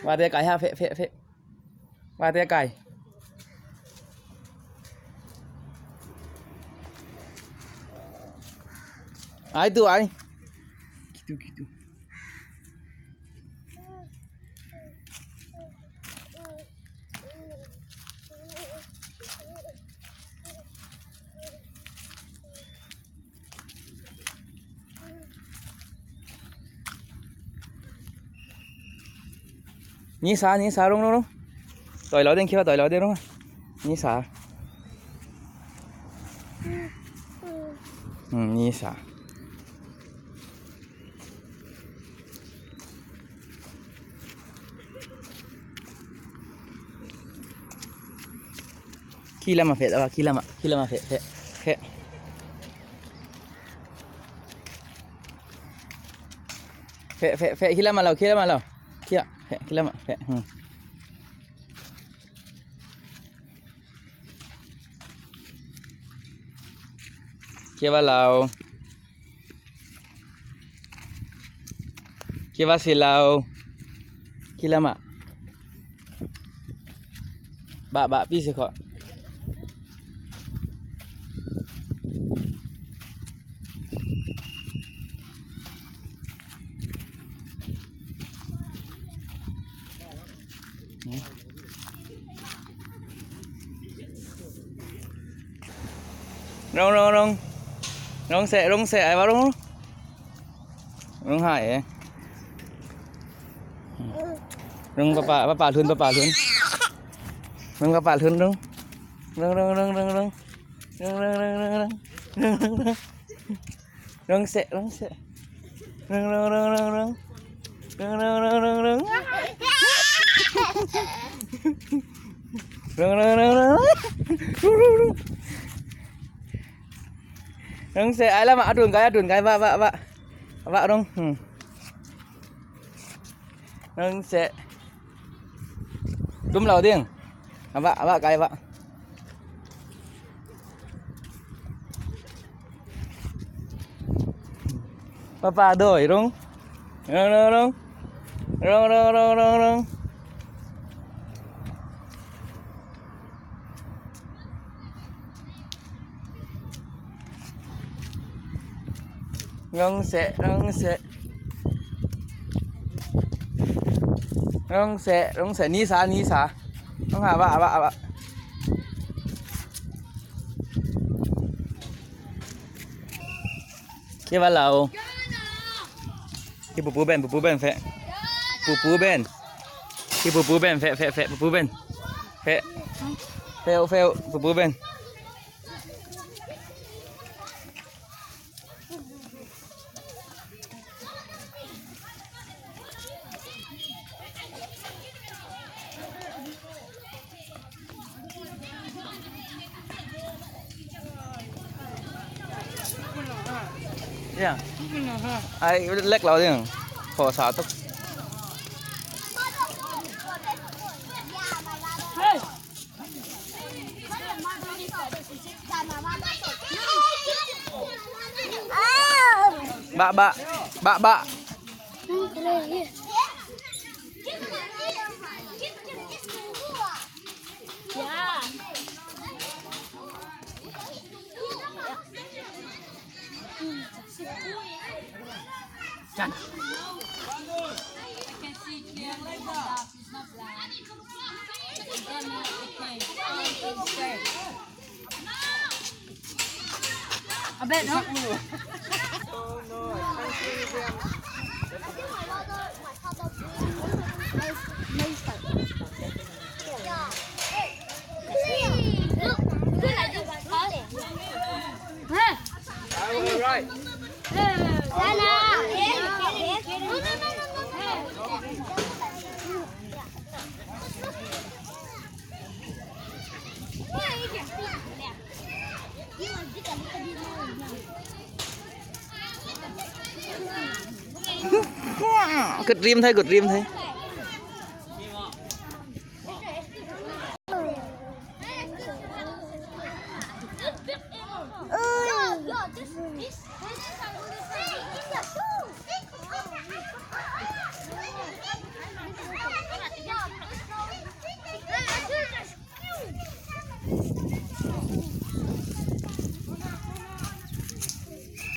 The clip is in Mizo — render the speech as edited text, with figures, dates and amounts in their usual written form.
Wa te kai ha fe fe fe. Wa te kai. Ai tu ai. Gitu gitu. Ní sa ní sa rong rong. Tôi lỡ đến khi tôi lỡ đến đúng không? Ní sa. Ừ, ní sa. Khi làm mà phải là khi làm mà khi làm mà phải phải phải. Phải phải phải khi làm mà lâu khi làm mà lâu. Khi ạ, phải khi làm mà phải. Ừ. Kia vào lầu. Kia vào xì lầu. Khi làm ạ. Bà bà pi sẽ khỏi. Rong rong rong. Rong sẽ rong sẽ vào rong. Rong hải. Rong pa pa pa pa thun pa pa thun. Rong pa pa thun rong. Rong rong rong rong rong. Rong rong rong rong rong. Rong rong rong. Rong sẽ rong sẽ. Rong rong rong rong rong. Rong rong rong rong rong. Rong rong rong rong. Rong rong rong. Rong sẽ ai lama adun cái adun cái va va va. Va rong. Ừ. Rong sẽ. Đúng đầu tiên. Va va cái va. Papa đổi rong. Rong rong rong. Rong rong rong rong rong. Rong sẽ rong sẽ. Rong sẽ rong sẽ ní xá ní xá. Rong hả vạ vạ vạ. Kia vào lầu. Kia bù bù bên bù bù bên phẹ. Bù bù bên. Kia bù bù bên phẹ phẹ phẹ bù bù bên. Phẹ. Phèo phèo bù bù bên. Yeah. Ai lek lo ding. Phò sa tok. Ba ba. Ba ba. Chan. I bet not. Right. Cực rim thôi, cực rim thôi.